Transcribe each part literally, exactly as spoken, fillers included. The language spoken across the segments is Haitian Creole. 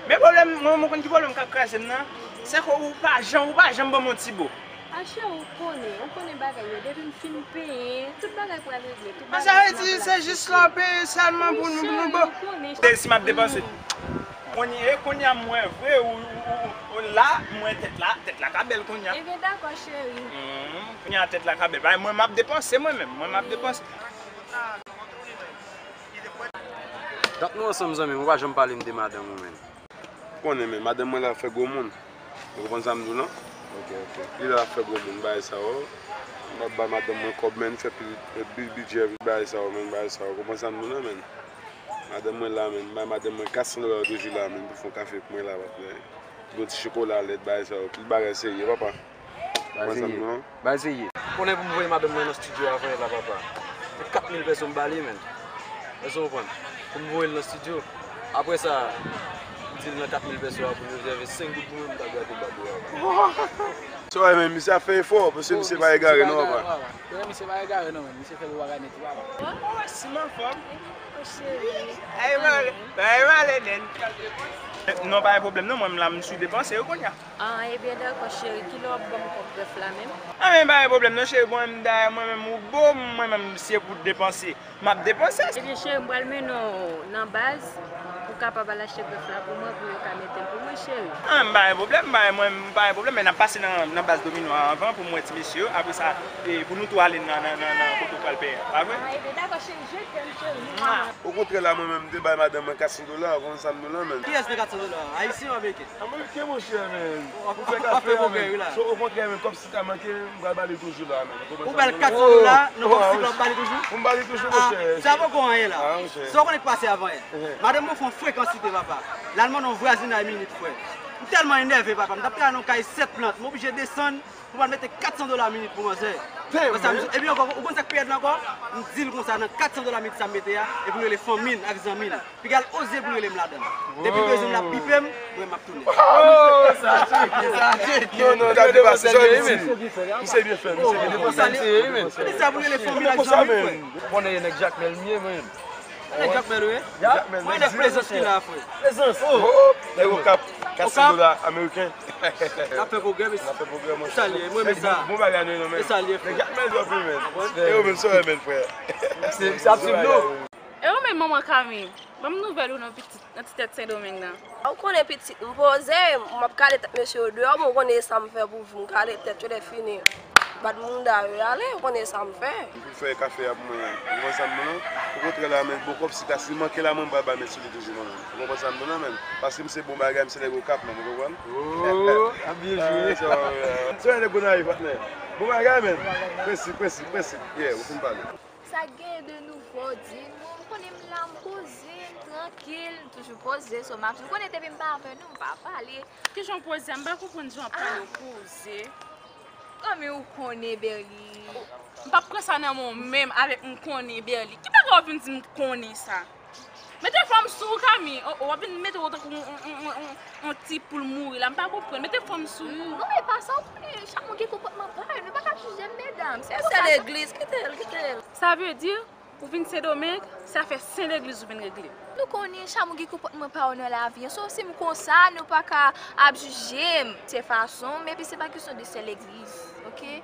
Men pwoblèm, mwen, mwen konn ki pwoblèm k ap kraze m nan, se ke ou pa janm, ou pa janm ban m yon ti bo. A cheri, ou konnen, ou konnen bagay yo, depi m fin penyen, tout bagay pral regle, tout bagay pral... Sa vle di, se jis lè w peye sèlman pou nou, pou nou bo. Cheri, ou konnen. Se si m ap depanse. Kounye, kounye a m wè vre, ou, ou, ou, ou la, mwen tèt la, tèt la ka bèl kounye a. Ebyen, dakò, cheri. Hmm, kounye a tèt la ka bèl. Bay mwen, m ap depanse mwen menm, mwen, m ap depanse. Donk nou ansanm, zanmi m, ou pa janm pale m de madanm ou menm. Ou konnen, men madanm mwen la ap fè gwo moun. Ou konprann sa m di w lan? Ok, ok. Li la ap fè gwo moun, bagay sa yo. M ap bay madanm mwen kòb, men fè pi, pi bidjè, bagay sa yo, men bagay sa yo. Ou konprann sa m di w lan, men? Madanm mwen la, men. M bay madanm mwen kat san dola toujou la, men, pou fè yon kafe pou mwen la, patnè. Yon ti chokola, lèt, bagay sa yo. Tout bagay serye, papa. Bagay serye. Bagay serye. Konnen pou m voye madanm mwen nan estidyo avan yè la, papa. Se kat mil peso m ba li, men. Èske w konprann? Pou m voye l nan estidyo. Apre sa, m di l nan kat mil peso a pou l rezève senk goud pou mwen, m ta grate bab ou a. Sa w wè, men misye ap fè efò, paske misye pa egare non, papa. Misye pa egare non, men misye fè gwo bagay nèt, papa. Mwen wè si m anfòm. Ay, male, ay, male, nen. Non, pa gen pwoblèm non, mwen m la, m sou depanse yo kounye a. Ah, ebyen dakò, cheri, kilè w ap ban m kòb grèf la menm? Ah, men pa gen pwoblèm non, cheri, mwen menm, dayè, mwen menm, ou bo m, mwen menm, se pou depanse. M ap depanse. Ebyen, cheri, m pral mennen w nan baz pou w kapab al achte grèf la pou mwen, pou yo ka mete l pou mwen, cheri. Ah, m pa gen pwoblèm, m pa gen, mwen, m pa gen pwoblèm, men n ap pase nan, nan baz domino a anvan pou m wè ti mesye yo. Apre sa, e, pou nou tou ale nan, nan, nan, nan kote w pral penyen, pa vre? Ah, ebyen, dakò, cheri, je t'aime, cheri. Okontrè la, mwen menm, m te bay madanm mwen kat san dola, ou konn sa m di w lan, men. Kiyès nan kat san dola a? Ayisyen ou ameriken? Ameriken, monchè, men. W ap fè pwogrè, wi, la. Okontrè, men, kòb si ta manke, m pral ba li toujou la, men. Ou ba l kat san dola, nan kòb si w ap ba li toujou? Ou m ba li toujou, monchè. Sa poko anyen la. Sa w konnen k pase avan yè? Madanm mwen fè yon frekansite, papa. L al mande yon vwazinay minit, frè. M tèlman enève, papa. M t ap travay nan yon kay sèt plant. M oblije desann pou m al mete kat san dola minit pou manzè. Epi ankò, ou konn sa k pi rèd la ankò? M di l konsa, nan kat san dola minit sa m mete a, epi l rele fanmi l ak zanmi l. Piga l oze pou l rele m ladan l. Depi l bezwen m, l ap bipe m, mwen m ap tounen. Oh, sa tcheke, sa tcheke. Non, non, gade pa, se sa li di. Misye byen fè, misye byen fè. Li di sa pou l rele fanmi l ak zanmi l, frè. Ou konnen nèg Jakmèl m ye, mwen. Nèg Jakmèl, wi. Mwen nèg Plezans ki la, frè. Plezans. Oh, nèg Okap, kat san dola ameriken. N ap fè pwogrè, mesye. N ap fè pwogrè, monchè. Sa l ye, mwen renmen sa. Bon bagay nou ye non, men. E sa l ye, frè. Nèg Jakmèl yo anpil, men. E ou menm, sa w renmen, frè. Se, se ap swiv nou. E ou menm, manman Kami, ban m nouvèl ou nan pitit, nan ti tèt Sendomeng nan. Ou konnen pitit, m poze, m ap kale tèt mesye yo deyò, bon, ou konnen e sa m fè pou vi, m kale tèt yo, lè fini, bat mounda yo, y ale, ou konnen e sa m fè. M pou fè kafe a pou mwen, ou konprann sa m di w lan? Okontrè la, men, bon, kòb si ta, si manke la, mwen, m pral ba mesye li toujou, mwen menm. Ou konprann sa m di w lan, men? Paske m se bon bagay, m se nèg Okap, men, ou konprann? Oh, ap byen jwe. Se yon nèg Gonayiv, patnè. Bon bagay, men. Prensip, prensip, prensip. Yeah, ou fin pale. Sa k genyen de nouvo, di m? Ou konnen m la, m poze, m trankil, m toujou poze, so m ap, ou konnen depi m pa avè nou, m pa pale. Kijan w poze a? M pa konprann jan w ap pale, w poze. Kòm ou konnen, Berly. M p ap pran sa nan men w menm avèk m konnen, Berly. Ki bagay w vin di m konnen sa? Mete fòm sou ou, Kami. Oh, oh, w ap vin mete w tankou yon, yon, yon, yon, yon ti poul mouri la. M pa konprann. Mete fòm sou ou. Non, e pa sa, w konnen, chak moun gen konpòtman pa yo. Nou pa ka jije medam. Se konsa. Se legliz, kite l, kite l. Sa vle di, ou vin Sendomeng, se afè Sen Legliz ou vin regle. Nou konnen chak moun gen konpòtman pa yo nan lavi an. So, si m konsa, nou pa ka ap jije m. Se fason m, epi se pa kesyon de Sen Legliz, oke?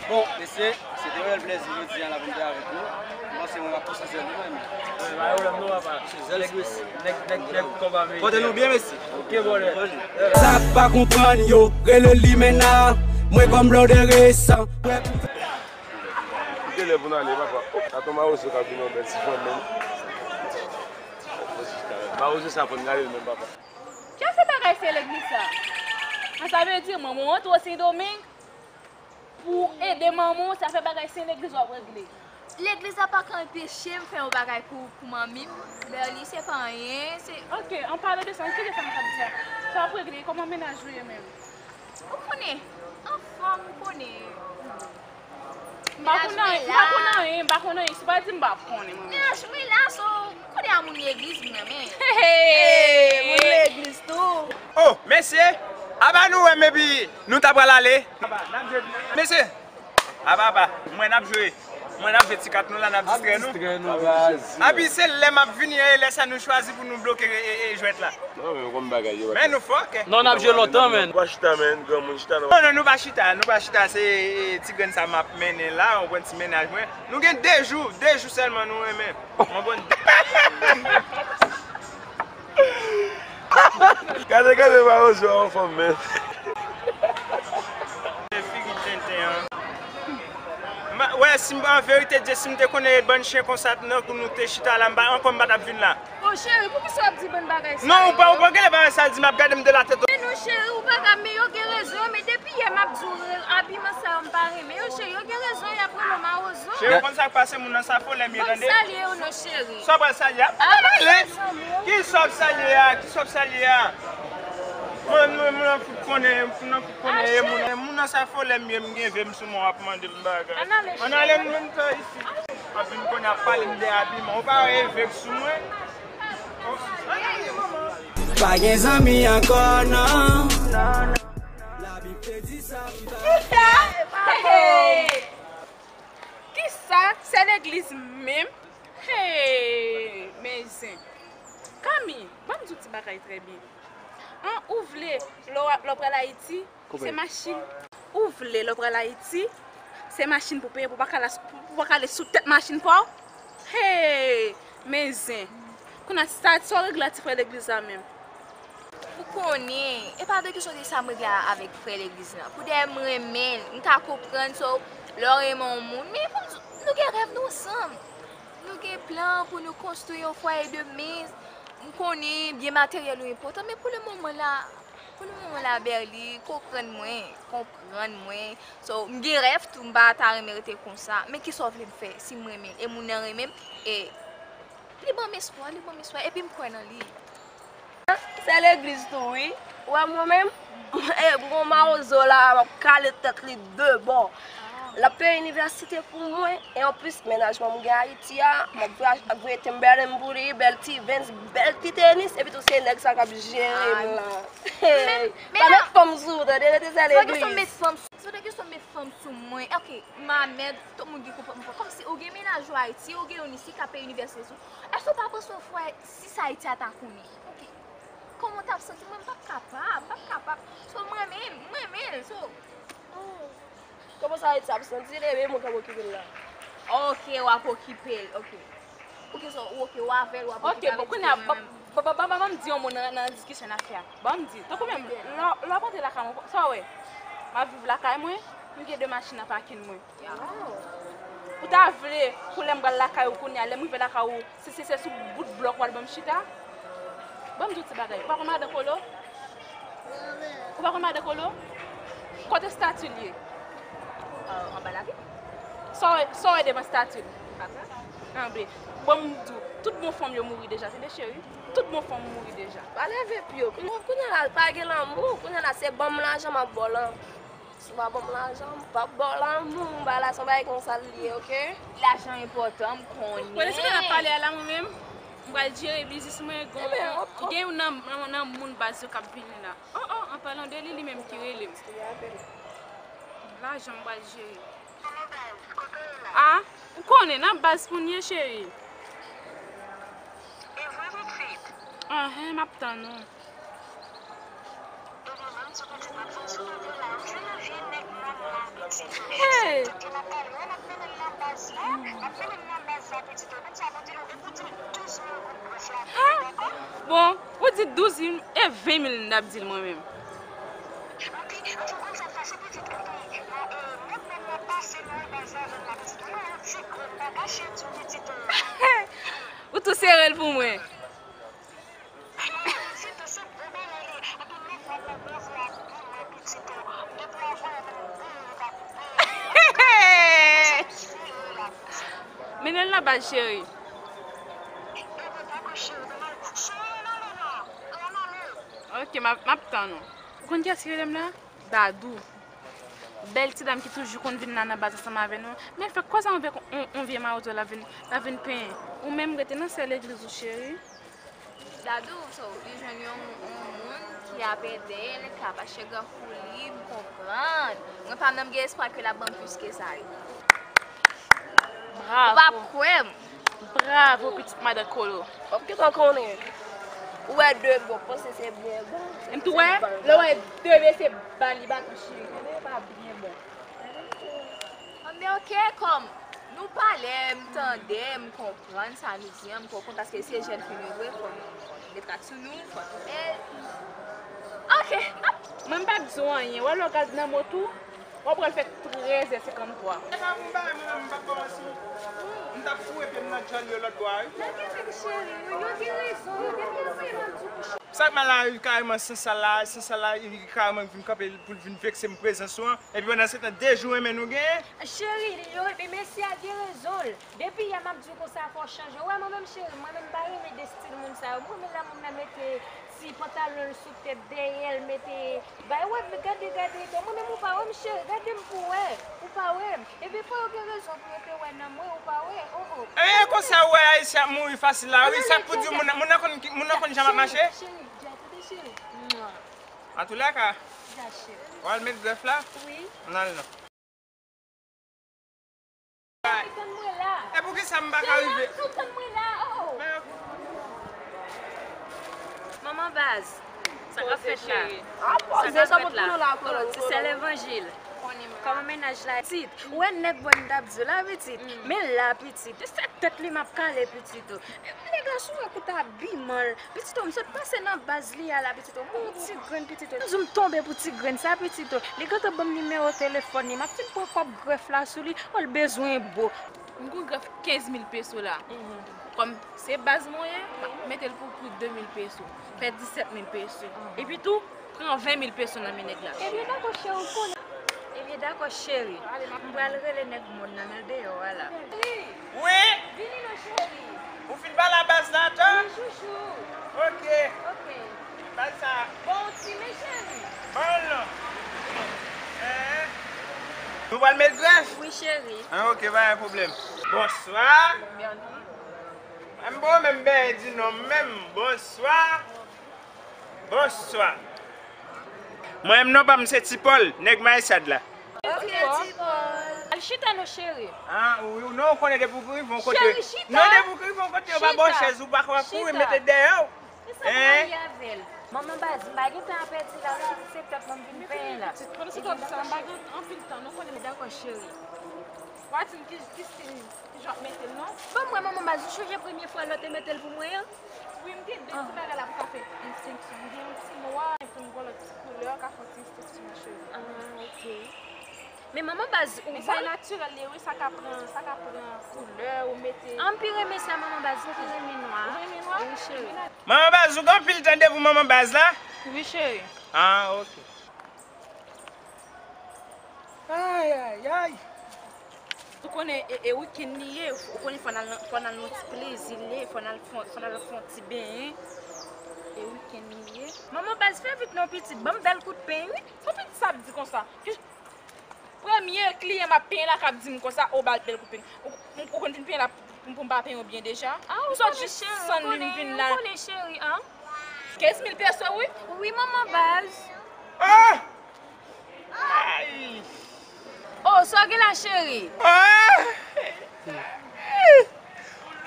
Bon, mesye, se te yon reyèl plèzi jodi a la pou m te avèk nou. M panse mwen va pouse zèl nou menm. Pa gen pwoblèm non, papa. Nèg, nèg, nèg, nèg kòb ameriken. Pote nou byen, mesye. Oke, brother. Sa k pa konprann yo, rele limena. Mwen kòm lòderesa. Kilè pou n ale, papa? Oh, atann mawozo k ap vin an bèl ti fanm menm. Mawozo sa fò n gade l menm, papa. Kiyès se bagay se legliz sa? An, sa vle di, mwen, mwen antre o Sendomeng pou ede manman w, se afè bagay Sen Legliz w ap regle. Legliz la pa ka anpeche m fè yon bagay pou, pou manmi m. Berly, se pa anyen, se... Oke, an palan de sa, kite sa m t ap di a. Sa w ap regle, kòman mennaj ou ye menm? Ou konnen, anfòm, ou konnen. M pa konn anyen, m pa konn anyen, m pa konn anyen. Si w pa di m, m pa konnen, mwen menm. Mennaj mwen la, so, kote a moun legliz mwen nan men. Hey, moun legliz tou. Oh, mesye, apa nou wè m epi nou ta pral ale? Mesye, apa, apa, mwen n ap jwe. Mwen, n ap jwe ti kat nou la, n ap distrè nou. Distrè nou, baz. Epi se lè m ap vini an, e lè sa nou chwazi pou nou bloke e, e, e jwèt la. Non, men, yon bagay, yo. Men nou fò, kè. Non, n ap jwe lontan, men. Nou pa chita, men, granmoun chita, non. Non, non, nou pa chita, nou pa chita, se, e, ti grenn sa m ap mennen la, ou konn ti mennaj mwen. Nou gen de jou, de jou sèlman nou renmen. Mwen konn. Gade, gade, mawozo anfòm, men. Figi tenten an. Ma, wè, si m, an verite, Dye, si m te konnen e bann chen konsa nan kou nou te chita la, m pa, ankò m pa t ap vin la. Bon, cheri, poukisa w ap di bann bagay sa yo? Non, ou pa, ou pa genlè bagay sa di, m ap gade m de la tèt. Men non, cheri, ou pa ka, men yo gen rezon, men depi yè m ap di w, abiman sa yo m pa renmen yo, cheri, yo gen rezon, y ap rele w mawozo. Cheri, ou konn sa k pase, moun nan sa fò lè m ye, tande? Ban m salye yo non, cheri. Sa w pral salye a? Ah, ban m salye zanmi w. Kisa w ap salye a? Kisa w ap salye a? Mwen, mwen, mwen fout konnen, mwen fout konnen, e moun, e moun nan sa fò lè m ye, m gen ve m sou mwen, w ap mande m bagay. Ann ale, cheri. Ann ale, m menm tan isi. W ap vin konnen ap pale m de abiman. Ou pa wè e ve k sou mwen? Pa gen zanmi ankò, non. Labib te di sa pita. Kisa? Hey! Kisa? Sè legliz menm? Hey! Men zen. Kami, ban m di w ti bagay trè byen. An, ou vle, lè w, lè w pral Ayiti, se machin. Ou vle, lè w pral Ayiti, se machin pou peye, pou pa ka la, pou pa ka ale sou tèt machin pa w? Hey! Men zen. Kounye a, sa, sa w regle a ti frè legliz la menm? Ou konnen, e pa de kesyon de sa m regle avèk frè legliz lan. Poutèt m renmen l, m ka konprann, so, lè w renmen yon moun, men pou m di w, nou gen rèv nou ansanm. Nou gen plan pou nou konstwi yon fwaye demen. M konnen byen materyèl yo enpòtan, men pou le moman la, pou le moman la, Berly, konprann mwen, konprann mwen. So, m gen rèv tou, m pa ta renmen rete konsa. Men kisa w vle m fè, si m renmen l, e moun nan renmen m, e li ban m espwa, li ban m espwa, epi m kwè nan li. Sè legliz tou, wi. Ou wè mwen menm, e, m gon mawozo la, m ap kale tèt li de bò. L ap peye inivèsite pou mwen, e anplis, mennaj mwen m gen Ayiti a, m ap voye, ap voye Timberland pou li, bèl ti Vans, bèl ti tenis, epi tou se nèg sa k ap jere m la. Hey, pa met fanm sou ou, tande, rete sè legliz. Se pa kesyon met fanm sou, se pa kesyon met fanm sou mwen. Ok, m a mèd, tout moun gen konpòtman. Kòmsi ou gen mennaj ou Ayiti, ou gen youn isi k ap peye inivèsite sou. Èske ou pa panse yon fwa si sa Ayiti a ta konnen? Ok. Kòman w t ap santi? Mwen, m p ap kapab, m p ap kapab. So, mwen menm, mwen menm, so. Oh. Kòman sa Ayiti ap santi l, e men mwen k ap okipe l la. Ok, w ap okipe l, ok. Ok, so, ou ok, ou avè l, w ap okipe avè l. Ok, bon, kounye a, ban m di yon mo nan, nan diskisyon n ap fè a. Ban m di, tankou menm, lè, lè w ap antre lakay mwen, sa w wè? M ap viv lakay mwen, m gen de machin nan pakin mwen. Ou ta vle pou lè m pral lakay ou kounye a, lè m rive lakay ou, se, se, se sou bout blòk w al ban m chita? Ban m di w ti bagay. Ou pa konn madan Kolo? Ou pa konn madan Kolo? Kote estati l ye? Anba lavi. Sa w, sa w wè devan estati l? Anba. Bon, m di w, tout bon fanm yo mouri deja, tande cheri? Tout bon fanm mouri deja. Pa leve pye w. Kounye a la, pa gen lanmou. Kounye a la, se ban m lajan m ap ba w lan. Si w pa ban m lajan, m p ap ba w lanmou, m pa la, se yon bagay konsa l ye, ok? Lajan enpòtan, m konnen. Kote se nan ap pale a la, mwen menm? M pral jere biznis mwen, gen, gen youn nan, nan, nan moun baz yo k ap vini la. Oh, oh, an palan de li, li menm ki rele m. Lajan m pral jere. Ah, ou konnen, nan baz pou n ye, cheri. Anhen, m ap tann ou. Hey! Bon, ou di douz mil e ven mil n ap di l mwen menm. Ou tou sere l pou mwen. Mennen l nan baz, cheri. Ok, m ap, m ap tann ou. Ou konn kiyès ki rele m la? Dadou. Bèl ti dam ki toujou konn vin la nan baz ansanm avè nou. Men l fè koze avèk on, on vye mawozo, l ap vin, l ap vin penyen. Ou menm rete nan sèl legliz ou, cheri. Dadou, so, li jwenn yon, yon moun ki ap ede l, k ap achte gran pou li, m konprann. Mwen pa menm gen espwa ke l ap ban m plis ke sa yo. Ou p ap kwè m. Bravo, pitit madan Kolo. W ap gentan konnen. Ou wè de bò, panse se byen bon. M tou wè, lè w wè de mesye ba li baton chili, men pa byen bon. Anben, oke, kòm nou pale, m tande, m konprann sa nou di an, m konprann paske se jèn fi nou vre, fò nou met rat sou nou, fò nou bèl. Oke, n ap Mwen, m p ap di w anyen. W wè lè w gad nan mont ou, w ap wè l fè trèz è senkanntwa. Se pa pou bagay mwen menm, m p ap kòmanse. M t ap foure pye m nan djòl yo lòt bò a, wi. Sa k mal la, kareman, Sansal la, Sansal la, li kareman vin kanpe pou l vin vekse m prezans ou an. Epi pandan se tan, de jou renmen nou genyen. Cheri, li yo, epi mesye a gen rezon l. Depi yè m ap di w konsa, fò w chanje. Ou wè mwen menm, cheri, mwen menm m pa renmen de stil moun sa yo. M renmen lè moun nan mete ti pantalon l sou tèt dèyè l, mete bay, wè, gade, gade, gade. Mwen menm, ou pa wè m, cheri, gade m pou w wè. Ou pa wè m. Ebyen, fò yo gen rezon pou yo te wè nan mwen, ou pa wè. Oh, oh. E konsa ou wè Ayisyen ap mouri fasil la, wi. Sa k pou di moun, moun nan konn, moun nan konn jan m ap mache? Cheri, dja, tande, cheri. Mwa. Antoulèka, dja, cheri. W al met grèf la? Wi. Ann al non. Tann mwen la. E poukisa m pa ka rive? Tann mwen la, oh. Manman baz, sa k ap fèt la? Sa k ap fèt la? Oh, ti sè levanjil. Kòman mennaj la? Pitit, ou wè nèg bò n t ap di w la, pitit. Men la, pitit, se tèt li m ap kale, pitit. Nèg la, si w wè kout abiman l, pitit, m sot pase nan baz li a la, pitit, m yon ti grenn, pitit. M di w m tonbe pou ti grenn sa, pitit. Li gentan ban m nimewo telefòn li. M ap fin pran kòb grèf la sou li. Oh, l bezwen bo. M gon grèf kenz mil peso la. Kòm se baz mwen ye, m ap mete l pou pri de mil peso. Fè disèt mil peso. Epi tou, pran ven mil peso nan men nèg la. Ebyen, dakò, cheri, ou konnen. Ebyen, dakò, cheri. M pral rele nèg mòn nan, men l deyò a la. Wi? Vini non, cheri. Ou fin pale a baz la, tan? Wi, chouchou. Ok. Ok. Baz sa. Bon, ti men, cheri. Bon, non. Hein? Nou pral met grèf? Wi, cheri. Ah, ok, pa gen pwoblèm. Bonswa. M bon, menm bèy di non, menm. Bonswa. Bonswa. Mwen menm non pa m se Ti Pòl, nèg Mayisad la. Ok, Ti Pòl. Al chita non, cheri. Ah, wi, non, ou konnen depi w rive yon kote. Cheri, chita. Non, depi w rive yon kote, ou pa ba w chèz, ou pa ka kouri mete dèyè w. Hein? Manman baz, m pa gen tan a pèdi la, wi, pitit, se tèt mwen m vin penyen la. Pandan se tan sa, m pa gen anpil tan, non, konnen. Dakò, cheri. W a di m ki, ki stil. Ki jan w ap mete l non? Ban m wè manman baz, ou sonje premye fwa lè w te mete l pou mwen an? Wi, m gen de ti bagay la pou ka fè ensteksyon. M gen yon ti nwa, epi m gen yon lòt ti koulè, ka fè yon ti ensteksyon nan cheve. Ah, ok. Men manman baz, ou... Men sa e natirèl li ye, wi, sa ka pran, sa ka pran koulè, ou mete... Ah, m pi renmen sa, manman baz, m pi renmen nwa. Ou renmen nwa? Wi, cheri. Manman baz, ou gen anpil tan depi w manman baz la? Wi, cheri. Ah, ok. Ay, ay, ay. Ou konnen e, e wikenn li ye, ou konnen fò n al, fò n al nan ti plezi li ye, fò n al fè, fò n al fè yon ti benyen. E wikenn li ye. Manman baz, fè vit non pitit, ban m bèl kout peny wi. Sa pitit sa ap di konsa? Ki, premye kliyan m ap penyen la k ap di m konsa, o, ba l bèl kout peny. Ou, ou, ou konn fin penyen la pou, pou m pa penyen w byen deja? Ah, ou konnen cheri, ou konnen, ou konnen cheri, an. Kenz mil peso wi. Wi, manman baz. Ah! Ay! Oh, sa w gen la, cheri? Ah!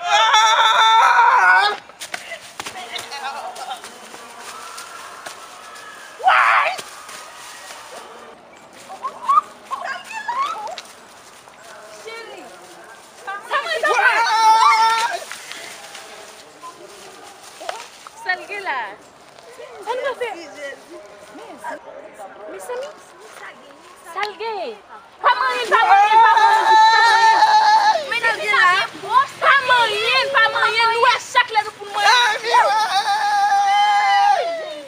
Ah! Way! Cheri, sa mwen, sa mwen. Way! Sa l gen la? Ann rantre. Mezanmi. Sa l genyen? Pa manyen, pa manyen, pa manyen, pa manyen. Men nèg la, pa manyen, pa manyen. Nou wè chak lè nou pou n manyen.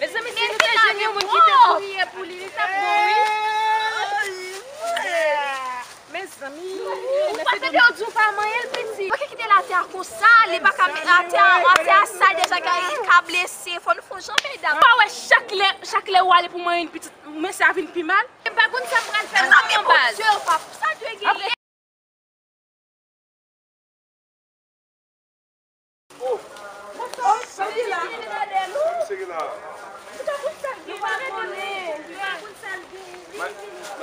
Mezanmi, si nou te jwenn yon moun ki te priye pou li, li t ap bon, wi. Mezanmi, ou pa tande yo di w pa manyen l, pitit. Yo ki kite l atè a konsa, li pa ka, atè a, atè a sal deja, ka, ka blese, fò nou fè yon jan, medam. Ou pa wè chak lè, chak lè ou ale pou manyen l, pitit, mesye a vin pi mal. M pa konn sa m pral fè non, manman baz. Sa dwe genyen. Oh. Sa ki la? Sa ki la? Nou pa konn sa l gen. Nou pa konnen. Nou pa konn sa l gen. Ma-,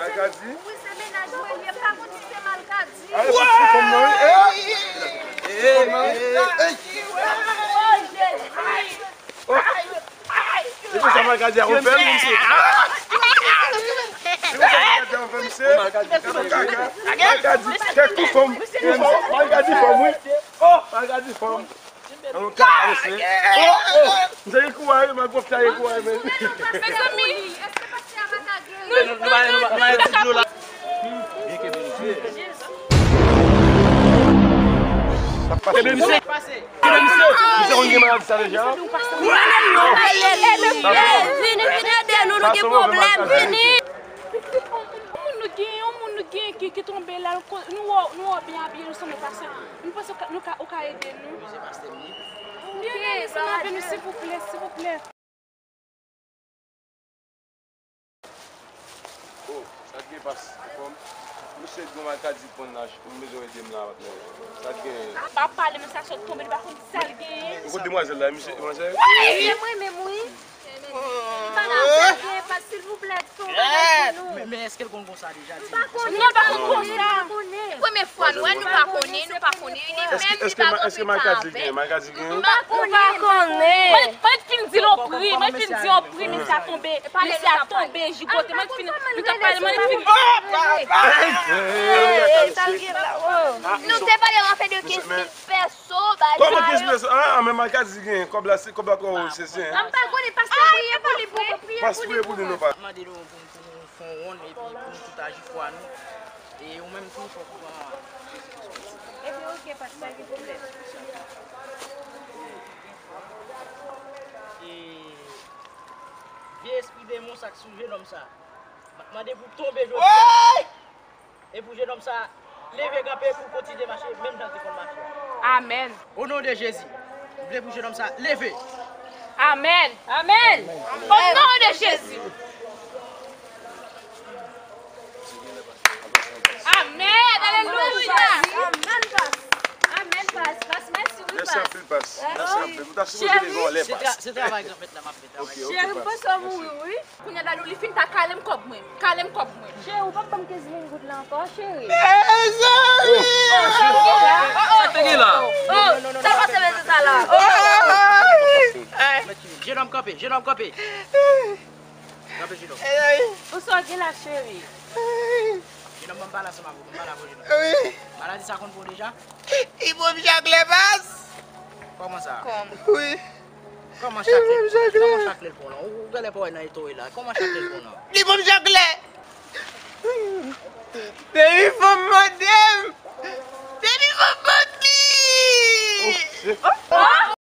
Malkadi? Wi, se mennaj mwen li ye. M pa konn si se Malkadi. Ale sot sou fanm nan, wi. Eh! Malkadi a konn fè l. Malkadi a konn fè misye. Malkadi, kèk kou fanm. Kou fanm. Malkadi fanm, wi. Oh, Malkadi fanm. An nou ka pale se. Oh, oh. Misye gen kouraj, man, pwòf sa gen kouraj, men. Mezanmi. Nou, nou, nou, nou, nou, nou, nou, nou, Kebe misye. Kebe misye. Kebe misye. Misye konn gen maladi sa deja. Vini, vini ede nou, nou gen pwoblèm, vini. Yon moun nou gen, yon moun nou gen ki, ki tonbe la, nou wè, nou wè byen abiye, nou sanble pa sa. Nou panse nou ka, ou ka ede nou. Vini, sanble avè nou, silvouplè, silvouplè. Oh, sa k gen pas, anfòm? Misye gon malkadi pran lach, m bezwen ede m la, patnè. Sa k gen? Pa pale, men sa sot tonbe, li pa konn sa l genyen. Ou konn demwazèl la, misye, demwazèl? Wi, se mwen menm, wi. Pa nan sa gen, pa, silvouplè, fè yon bagay pou nou. Men, men èske l konn konsa deja? M pa konnen, m pa konn konsa. Premye fwa nou wè, nou pa konnen, nou pa konnen. Li menm, li pa konn sa avè. Malkadi gen? M pa konnen. Mwen, mwen fin di l yon pri, mwen fin di yon pri, misye a tonbe, misye a tonbe, jigote, mwen fin, nou t ap pale, mwen fin. Nou te pale anfen de kenz mil pèso, bay sa yo. Kòman kenz mil pèso? Ah, men Malkadi gen, kòb la, se kòb la twò wo, se, se. M pa konnen, pastè priye pou li, priye pou li, priye pou li, non, pa. Mande nou pou, pou nou fè yon wonn epi pou nou tout aji fwa nou. E ou menm tou, fòk ou pran Jezi Kris kòm Sovè. Ebyen, oke, pastè, pa gen pwoblèm. E vye espri demon sa k sou jenòm sa, m ap mande pou tonbe jodi a. E pou jenòm sa leve kanpe pou kontinye mache menm jan l te konn mache a. Amèn. O non de Jezi, m vle pou jenòm sa leve. Amèn. Amèn. O non de Jezi. Amèn. Alelouya. Amèn, pas. Amèn, pas. Pas, mèsi, wi, pas. Mèsi anpil, pas. Mèsi anpil. M ta sipoze leve yon lè, pas. Se tra-, se travay granmèt la m ap fè, travay granmèt. Cheri, m panse w mouri, wi. Kounye a la, li fin ta kale m kòb mwen. Kale m kòb mwen. Cheri, ou p ap ban m kenz mil goud la ankò, cheri? Mezanmi! Oh, oh, oh, oh, oh, oh, oh, oh, oh, sa k te gen la? Oh, sa pase mesye sa la? Oh, oh, oh, oh. Jenòm kanpe, jenòm kanpe. Kanpe, jenòm. Ou sa w gen la, cheri? Jenòm, ban m pale ansanm avè w, ban m pale avè w, jenòm. Wi. Maladi sa konn pran w deja? Li pran m chak lè, pas. Kòman sa? Kòman? Wi. Kòman chak lè? Kòman chak lè l pran w lan? Ou, ou genlè pa wè nan eta w ye la. Kòman chak lè l pran w lan? Li pran m chak lè. Depi fanm mande m. Depi fanm mande m.